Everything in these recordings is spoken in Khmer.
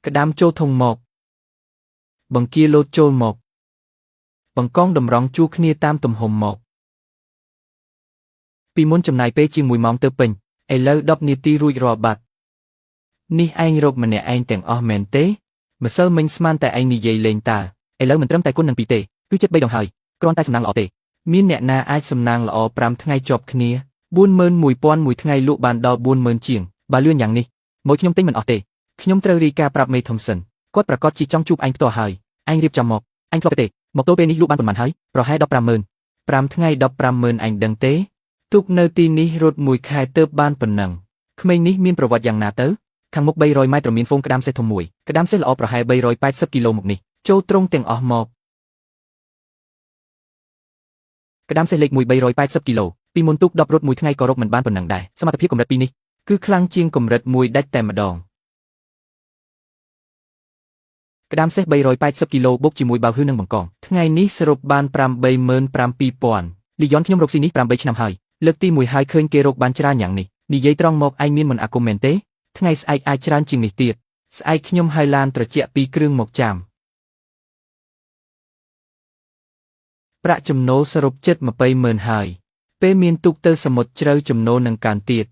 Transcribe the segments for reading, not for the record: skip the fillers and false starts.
ក្តាមចូលធុងមកបង្គាលោតចូលមកបង្កងតម្រង់ជួរគ្នាតាមទំហំមកពីមុនចំណាយពេលជាង1ម៉ោងទៅពេញឥឡូវ10នាទីរួចរាល់បាត់នេះឯងរកម្នាក់ឯងទាំងអស់មែនទេម្សិលមិញស្មានតែឯងនិយាយលេងតើឥឡូវមិនត្រឹមតែគុណនឹង2ទេគឺជិត3ដងហើយគ្រាន់តែសំណាងល្អទេមានអ្នកណាអាចសំណាងល្អ5ថ្ងៃជាប់គ្នា41000មួយថ្ងៃលក់បានដល់40000ជាងបើលឿនយ៉ាងនេះមកខ្ញុំទិញមិនអស់ទេខ្ញុំត្រូវរាយការណ៍ប្រាប់មេធំសិនគាត់ប្រកាសជាចង់ជួបឯងផ្ទាល់ហើយឯងរៀបចំមកឯងធ្លាប់ទេមកទល់ពេលនេះលក់បានប៉ុន្មានហើយប្រហែល150,000 5ថ្ងៃ150,000ឯងដឹងទេទូកនៅទីនេះរត់មួយខែទៅបានប៉ុណ្ណឹងក្មេងនេះមានប្រវត្តិយ៉ាងណាទៅខាងមុខ300ម៉ែត្រមានហ្វូងក្តាមសេះធំមួយក្តាមសេះល្អប្រហែល380គីឡូមកនេះចូលត្រង់ទាំងអស់មកក្តាមសេះលេខ1 380គីឡូពីមុនទូក10រត់មួយថ្ងៃក៏រកមិនបានប៉ុណ្ណឹងដែរសមត្ថភាពកម្រិត2នេះគឺខ្លាំងជាងកម្រិត1ដាច់តែម្ដងក្តាមសេះ380គីឡូបូកជាមួយបាវហឺនិងបង្កងថ្ងៃនេះសរុបបាន87000លីយ៉ុនខ្ញុំរកស៊ីនេះ8ឆ្នាំហើយលើកទី1ហើយឃើញគេរកបានច្រើនយ៉ាងនេះនិយាយត្រង់មកឯងមានមន្តអាគមមែនទេថ្ងៃស្អែកអាចច្រើនជាងនេះទៀតស្អែកខ្ញុំហើយឡានត្រជាក់2គ្រឿងមកចាំប្រាក់ចំណូលសរុបជិត200,000ហើយពេលមានទូកទៅសមុទ្រជ្រៅចំណូលនឹងកើនទៀត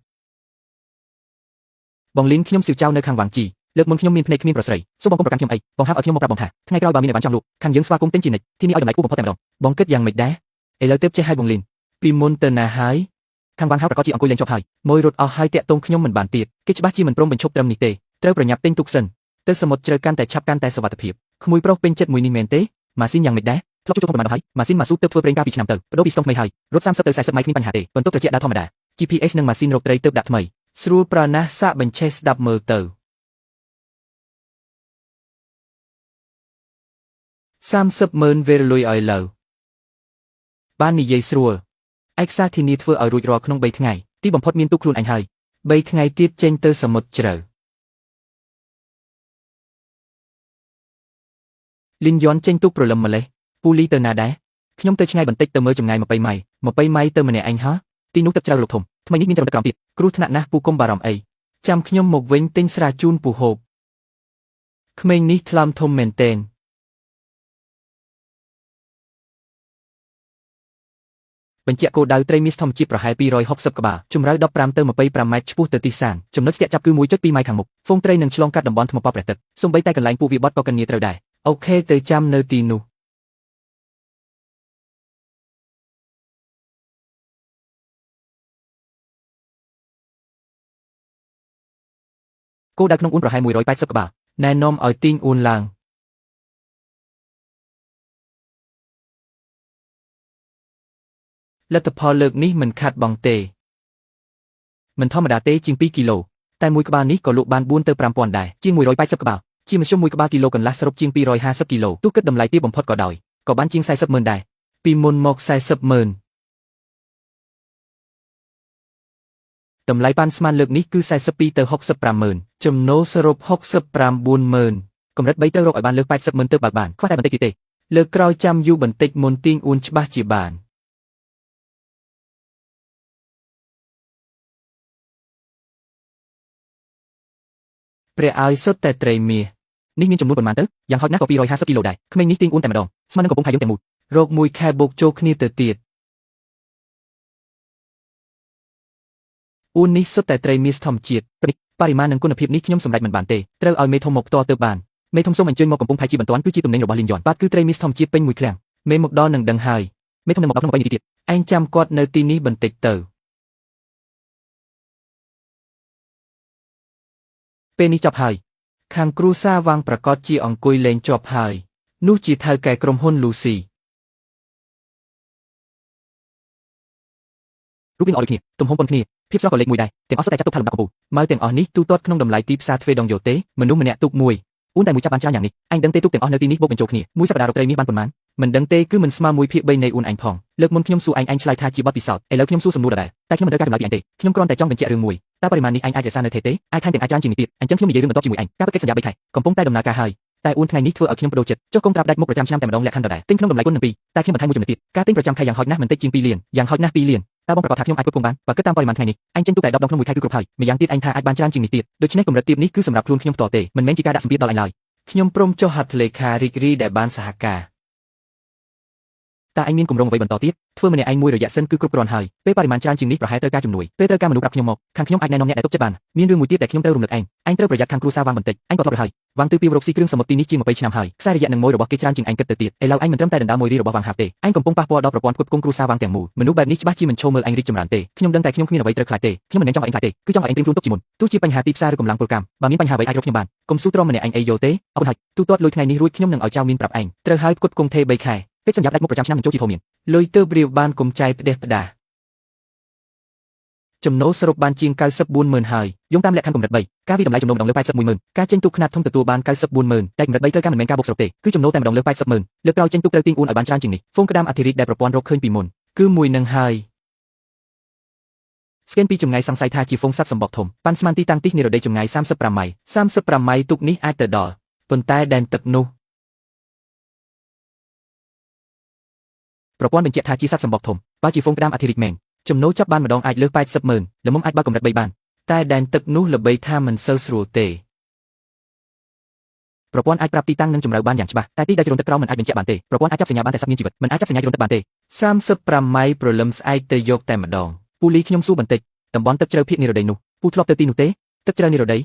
បងលីនខ្ញុំសៀវចៅនៅខាងវាងជីលើកមុនខ្ញុំមានភ្នែកគ្មានប្រស្រីសូមបងកុំប្រកាន់ខ្ញុំអីបងហាប់ឲ្យខ្ញុំមកប្រាប់បងថាថ្ងៃក្រោយបើមានអីបានចង់លក់ខាងយើងស្វាគមន៍ទិញជានិច្ចទីនេះឲ្យតម្លៃខ្ពស់បំផុតតែម្ដងបងគិតយ៉ាងម៉េចដែរឥឡូវទើបចេះឲ្យបងលីនពីមុនទៅណាហើយខាងវាងហៅប្រកាសជាអង្គុយលេងជាប់ហើយមួយរត់អស់ហើយតាក់ទងខ្ញុំមិនបានទៀតគេច្បាស់ជាមិនព្រមបញ្ឈប់ត្រឹមនេះទេត្រូវប្រញាប់ទិញទូកសិនទៅសមុទ្រជ្រៅកាន់តែឆាប់កាន់តែសុវត្ថិភាពក្មួយប្រុសពេញចិត្តមួយនេះមែនទេម៉ាស៊ីនយ៉ាងម៉េចដែរធ្លាប់ជួបធំប្រមាណដល់ហើយម៉ាស៊ីនម៉ាស៊ូទើបធ្វើប្រេងកាលពីឆ្នាំទៅបដូរពីស្តុងថ្មីហើយរត់30ទៅ40ម៉ៃគ្មានបញ្ហាទេបន្ទប់ត្រជាក់ដើរធម្មតា GPS និងម៉ាស៊ីនរកត្រីទើបដាក់ថ្មីស្រួលប្រើណាស់សាកបញ្ឆេះស្ដាប់មើលទៅ30,000វេរលុយឲ្យលើបាននិយាយស្រួលឯកសារធានាធ្វើឲ្យរួចរាល់ក្នុង3ថ្ងៃទីបំផុតមានទូកខ្លួនឯងហើយ3ថ្ងៃទៀតចេញទៅសមុទ្រជ្រៅលីនយ៉នចេញទូកព្រលឹមម្លេះពូលីទៅណាដែរខ្ញុំទៅឆ្ងាយបន្តិចទៅមើលចម្ងាយ20ម៉ៃ20ម៉ៃទៅម្នាក់ឯងហ៎ទីនោះទឹកជ្រៅរលកធំថ្មីនេះមានចរន្តទឹកក្រោមទៀតគ្រោះថ្នាក់ណាស់ពូកុំបារម្ភអីចាំខ្ញុំមកវិញទិញស្រាជូនពូហូបក្មេងនេះថ្លើមធំមែនទែនបញ្ជាក់គោលដៅត្រីមាសធម្មជាតិប្រហែល260ក្បាលជម្រៅ15ទៅ25ម៉ែត្រឆ្ពោះទៅទីសានចំណុចស្ទាក់ចាប់គឺ 1.2 ម៉ៃខាងមុខហ្វូងត្រីនឹងឆ្លងកាត់តំបន់ថ្មប៉ព្រះទឹកសូម្បីតែកន្លែងពួកវាបត់ក៏កញ្ញាត្រូវដែរអូខេទៅចាំនៅទីនោះគោលដៅក្នុងអ៊ូនប្រហែល180ក្បាលណែនាំឲ្យទាញអ៊ូនឡើងលទ្ធផលលើកនេះមិនខាត់បងទេមិនធម្មតាទេជាង2គីឡូតែមួយក្បាលនេះក៏លក់បាន4ទៅ5000ដែរជាង180ក្បាលជាមធ្យមមួយក្បាលគីឡូកន្លះសរុបជាង250គីឡូទោះគិតតម្លៃទាបបំផុតក៏ដោយក៏បានជាង400,000ដែរពីមុនមក400,000តម្លៃប៉ាន់ស្មានលើកនេះគឺ42ទៅ650,000ចំណូលសរុប694,000កម្រិត3ត្រូវរកឲ្យបានលើស80,000ទៅបើកបានខ្វះតែបន្តិចទៀតទេលើកក្រោយចាំយូរបន្តិចមុនទាញអ៊ូនច្បាស់ជាបានព្រះឲ្យសុទ្ធតែត្រីមាសនេះមានចំនួនប៉ុន្មានទៅយ៉ាងហោចណាស់ក៏250គីឡូដែរក្មេងនេះទាញអ៊ូនតែម្ដងស្មើនឹងកំពង់ផែយើងទាំងមូលរកមួយខែបូកចូលគ្នាទៅទៀតអ៊ូននេះសុទ្ធតែត្រីមាសធម្មជាតិបរិមាណនិងគុណភាពនេះខ្ញុំសម្រេចមិនបានទេត្រូវឲ្យមេធំមកផ្ទាល់ទៅបានមេធំសូមអញ្ជើញមកកំពង់ផែជាបន្ទាន់គឺជាទំនិញរបស់លីនយ៉នបាទគឺត្រីមាសធម្មជាតិពេញមួយឃ្លាំងមេមកដល់នឹងដឹងហើយមេធំនឹងមកដល់ក្នុង20នាទីទៀតឯងចាំគាត់នៅទីនេះបន្តិចទៅពេលនេះចប់ហើយខាងគ្រួសារវាងប្រកាសជាអង្គុយលេងជាប់ហើយនោះជាថៅកែក្រុមហ៊ុនលូស៊ីរូបរាងអស់ដូចគ្នាទំហំប៉ុនគ្នាភាពស្រស់ក៏លេខមួយដែរទាំងអស់សុទ្ធតែចាត់ទុកថាលំដាប់កំពូលម៉ៅទាំងអស់នេះទូទាត់ក្នុងតម្លៃទីផ្សារទ្វេដងយោទេមនុស្សម្នាក់ទូកមួយអ៊ូនតែមួយចាប់បានច្រើនយ៉ាងនេះឯងដឹងទេទូកទាំងអស់នៅទីនេះបូកបញ្ចូលគ្នាមួយសប្តាហ៍រកត្រីមាសបានប៉ុន្មានមិនដឹងទេគឺមិនស្មើ1/3នៃអ៊ូនឯងផងលើកមុនខ្ញុំសួរឯងឯងឆ្លើយថាជាបទពិសោធន៍ឥឡូវខ្ញុំសួរសំណួរដដែលតែខ្ញុំមិនត្រូវការចម្លើយពីឯងទេខ្ញុំគ្រាន់តែចង់បញ្ជាក់រឿងមួយតើបរិមាណនេះឯងអាចរក្សានៅទេទេអាចថែមទាំងអាចច្រើនជាងនេះទៀតអញ្ចឹងខ្ញុំនិយាយរឿងបន្ទាប់ជាមួយឯងការពិតកិច្ចសន្យា3ខែកំពុងតែដំណើរការហើយតែអ៊ូនថ្ងៃនេះធ្វើឲ្យខ្ញុំបដូរចិត្តចុះកុំត្រាប់ដាច់មុខប្រចាំឆ្នាំតែម្ដងលក្ខខណ្ឌដដែលទិញក្នុងតម្លៃគុណនឹង2តែខ្ញុំបន្ថែមមួយចំណុចទៀតការទិញប្រចាំខែយ៉ាងហោចណាស់មិនតិចជាង2លានយ៉ាងហោចណាស់2លាន តើបងប្រកាសថាខ្ញុំអាចផ្គត់ផ្គង់បានបើគិតតាមបរិមាណថ្ងៃនេះអញចេញទូកតែ10ដងក្នុងមួយខែគឺគ្រប់ហើយម្យ៉ាងទៀតអញថាអាចបានច្រើនជាងនេះទៀតដូច្នេះកម្រិតទាបនេះគឺសម្រាប់ខ្លួនខ្ញុំផ្ទាល់ទេមិនមែនជាការដាក់សម្ពាធដល់អញឡើយខ្ញុំព្រមចុះហត្ថលេខារីករាយដែលបានសហការតើអញមានគម្រោងអ្វីបន្តទៀតធ្វើម្នាក់ឯងមួយរយៈសិនគឺគ្រប់គ្រាន់ហើយពេលបរិមាណច្រើនជាងនេះប្រហែលត្រូវការជំនួយពេលត្រូវការមនុស្សប្រាប់ខ្ញុំមកខាងខ្ញុំអាចណែនាំអ្នកដែលទុកចិត្តបានមានរឿងមួយទៀតដែលខ្ញុំត្រូវរំលឹកឯងឯងត្រូវប្រយ័ត្នខាងគ្រួសារវ៉ាងបន្តិចឯងក៏ធ្លាប់ទៅហើយវ៉ាងទឺពីរកស៊ីគ្រឿងសមុទ្រទីនេះជាង20ឆ្នាំហើយខ្សែរយៈនឹងមួយរបស់គេច្រើនជាងឯងគិតទៅទៀតឥឡូវឯងមិនត្រឹមតែដណ្ដើមមួយរីរបស់វ៉ាងហាប់ទេឯងកំពុងប៉ះពាល់ដល់ប្រព័ន្ធផ្គត់ផ្គង់គ្រួសារវ៉ាងទាំងមូលមនុស្សបែបនេះច្បាស់ជាមិនឈរមើលឯងរីកចម្រើនទេខ្ញុំដឹងតែខ្ញុំគ្មានអ្វីត្រូវខ្លាចទេខ្ញុំមិនមែនចង់ឲ្យឯងខ្លាចទេគឺចង់ឲ្យឯងត្រៀមខ្លួនទុកជាមុនទោះជាបញ្ហាទីផ្សារឬកម្លាំងពលកម្មបើមានបញ្ហាអ្វីអាចរកខ្ញុំបានកុំស៊ូទ្រាំម្នាក់ឯងអីយល់ទេអរគុណហើយទូទាត់លុយថ្ងៃនេះរួចខ្ញុំនឹងឲ្យចៅមានប្រាប់ឯងត្រូវហើយផ្គត់ផ្គង់ថេ3ខែកិច្ចសន្យាផ្ដាច់មុខប្រចាំឆ្នាំនឹងចូលជាធំមានលុយទើបរាវបានគុំចៃផ្ដេសផ្ដាសចំណូលសរុបបានជាង94ម៉ឺនហើយយោងតាមលក្ខខណ្ឌកម្រិត3ការវិតម្លៃចំណូលម្ដងលើ81ម៉ឺនការចេញទូកខ្នាតធំទទួលបាន94ម៉ឺនតែកម្រិត3ត្រូវការមិនមែនការបូកសរុបទេគឺចំណូលតែម្ដងលើ80ម៉ឺនលើកក្រោយចេញទូកត្រូវទាញអួនឲ្យបានច្រើនជាងនេះហ្វូងក្តាមអធិរាជដែលប្រព័ន្ធរកឃើញពីមុនគឺមួយនឹងហើយស្កេនពីចម្ងាយសង្ស័យថាជាហ្វូងសត្វសម្បកធំប៉ាន់ស្មានទីតាំងទីនិរតីចម្ងាយ35ម៉ៃ35ម៉ៃទូកនេះអាចទៅដល់ប៉ុន្តែដែនទឹកនោះប្រព័ន្ធបញ្ជាក់ថាជាសត្វសម្បកធំបើជាហ្វូងក្តាមអធិរាជមែនចំណូលចាប់បានម្ដងអាចលើស80ម៉ឺនល្មមអាចបើកម្រិត3បានតែដែនទឹកនោះល្បីថាមិនសូវស្រួលទេប្រព័ន្ធអាចប្រាប់ទីតាំងនិងជម្រៅបានយ៉ាងច្បាស់តែទីដែលជ្រុនទឹកក្រោមមិនអាចបញ្ជាក់បានទេប្រព័ន្ធអាចចាប់សញ្ញាបានតែសត្វមានជីវិតមិនអាចចាប់សញ្ញាជ្រុនទឹកបានទេ35ម៉ៃព្រលឹមស្អែកទៅយកតែម្ដងពូលីខ្ញុំសួរបន្តិចតំបន់ទឹកជ្រៅភាគនិរតីនោះពូធ្លាប់ទៅទីនោះទេទឹកជ្រៅនិរតី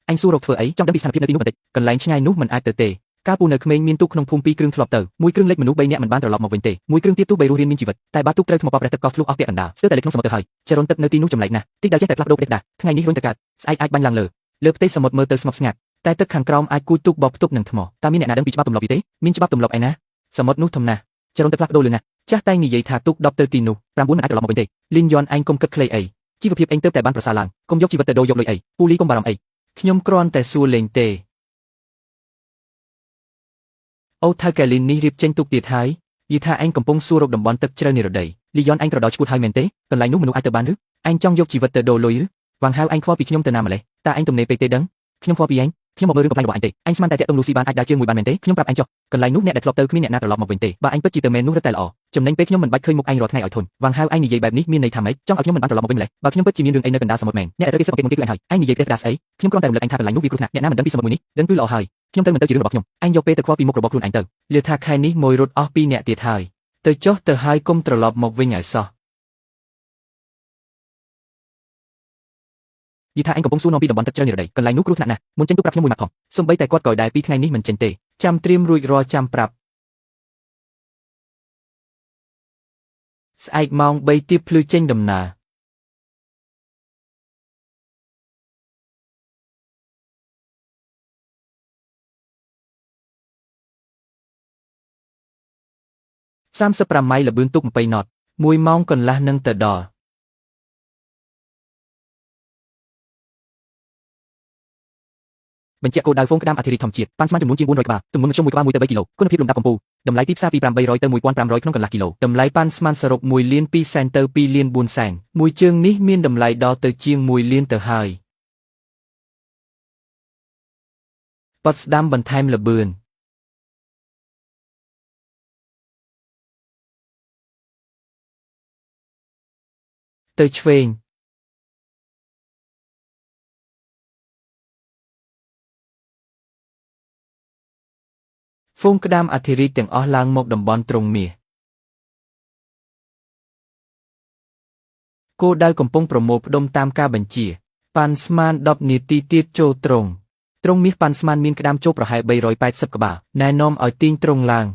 អញសួររកធ្វើអីចង់ដឹងពីស្ថានភាពនៅទីនោះបន្តិចកន្លែងឆ្ងាយនោះមិនអាចទៅទេកាលពូនៅក្មេងមានទូកក្នុងភូមិ2គ្រឿងធ្លាប់ទៅមួយគ្រឿងលេចមនុស្ស3នាក់មិនបានត្រឡប់មកវិញទេមួយគ្រឿងទៀតទូបីរស់រានមានជីវិតតែបាទូកត្រូវថ្មប៉ប្រះទឹកកោះធ្លុះអស់ពាក់កណ្ដាលស្ទើរតែលេចក្នុងសមុទ្រទៅហើយចរន្តទឹកនៅទីនោះចម្លែកណាស់ទីដែលចេះតែផ្លាស់ប្ដូរផ្ដេសផ្ដាសថ្ងៃនេះរុញទៅកើតស្អែកអាចបាញ់ឡើងលើលើផ្ទៃសមុទ្រមើលទៅស្ងប់ស្ងាត់តែទឹកខាងក្រោមអាចគួចទូកបោកផ្ទប់នឹងថ្មតើមានអ្នកណាដឹងពីច្បាប់ទម្លាប់ពីទេមានច្បាប់ទម្លាប់ឯណាសមុទ្រនោះធំណាស់ចរន្តទឹកផ្លាស់ប្ដូរលឿនណាស់ចាស់តែងនិយាយថាទូក10ទៅទីនោះ9មិនអាចត្រឡប់មកវិញទេលីនយ៉នឯងកុំគិតខ្លីអីជីវភាពឯងទើបតែបានប្រសើរឡើងកុំយកជីវិតទៅដូរយកលុយអីពូលីកុំបារម្ភអីខ្ញុំគ្រាន់តែសួរលេងទេអូថៅកែលីននេះរៀបចេញទូកទៀតហើយយីថាឯងកំពុងសួររកតំបន់ទឹកជ្រៅនិរតីលីយ៉នឯងត្រដល់ឈួតហើយមែនទេកន្លែងនោះមនុស្សអាចទៅបានឬឯងចង់យកជីវិតទៅដូរលុយឬវ៉ាងហៅឯងខ្វល់ពីខ្ញុំទៅណាម្លេះតើឯងទំនេរពេកទេដឹងខ្ញុំខ្វល់ពីឯងខ្ញុំមកមើលរឿងកំប្លែងរបស់ឯងទេឯងស្មានតែតាក់ទងលូស៊ីបានអាចដើរជើងមួយបានមែនទេខ្ញុំប្រាប់ឯងចុះកន្លែងនោះអ្នកដែលធ្លាប់ទៅគ្មានអ្នកណាត្រឡប់មកវិញទេបើឯងពិតជាទៅមែននោះរឹតតែល្អចំណេញពេលខ្ញុំមិនបាច់ឃើញមុខឯងរាល់ថ្ងៃឲ្យធុញវ៉ាងហៅឯងនិយាយបែបនេះមានន័យថាម៉េចចង់ឲ្យខ្ញុំមិនបានត្រឡប់មកវិញម្លេះបើខ្ញុំពិតជាមានរឿងអីនៅកណ្ដាលសមុទ្រមែនអ្នកដែលត្រូវគេស៊ើបអង្កេតមុនគេគឺឯងហើយឯងនិយាយផ្ដេសផ្ដាសស្អីខ្ញុំគ្រាន់តែរំលឹកឯងថាកន្លែងនោះវាគ្រោះថ្នាក់អ្នកណាមិនដឹងពីសមុទ្រមួយនេះដឹងគឺល្អហើយខ្ញុំទៅមិនទៅជារឿងរបស់ខ្ញុំឯងយកពេលទៅខ្វល់ពីមុខរបស់ខ្លួនឯងទៅលាថាខែនេះមួយរត់អស់2អ្នកទៀតហើយទៅចុះទៅហើយគុំត្រឡប់មកវិញឲ្យសោះយីថាឯងកំពុងសួរនាំពីតំបន់ទឹកជ្រៅនិរតីកន្លែងនោះគ្រោះថ្នាក់ណាស់មុនចេញទូប្រាប់ខ្ញុំមួយម៉ាត់ផងសូម្បីតែគាត់ក៏ដែរពីថ្ងៃនេះមិនចេញទេចាំត្រៀមរួចរាល់ចាំប្រាប់ស្អែកម៉ោង3ទៀបភ្លឺចេញដំណើរ35ម៉ៃល្បឿនទូក20ណត1ម៉ោងកន្លះនឹងទៅដល់បញ្ជាក់គោលដៅហ្វូងក្តាមអធិរាជធម្មជាតិប៉ាន់ស្មានចំនួនជាង400ក្បាលទម្ងន់មធ្យមមួយក្បាល1ទៅ3គីឡូគុណភាពលំដាប់កំពូលតម្លៃទីផ្សារពី800ទៅ1500ក្នុងកន្លះគីឡូតម្លៃប៉ាន់ស្មានសរុប1លាន2សែនទៅ2លាន4សែនមួយជើងនេះមានតម្លៃដល់ទៅជាង1លានទៅហើយប៉ាត់ស្ដាំបន្ថែមល្បឿនទៅឆ្វេងហ្វូងក្តាមអធិរាជទាំងអស់ឡើងមកតំបន់ទ្រង់មាសគោលដៅកំពុងប្រមូលផ្ដុំតាមការបញ្ជាប៉ាន់ស្មាន10នាទីទៀតចូលទ្រង់ទ្រង់មាសប៉ាន់ស្មានមានក្តាមចូលប្រហែល380ក្បាលណែនាំឲ្យទាញទ្រង់ឡើង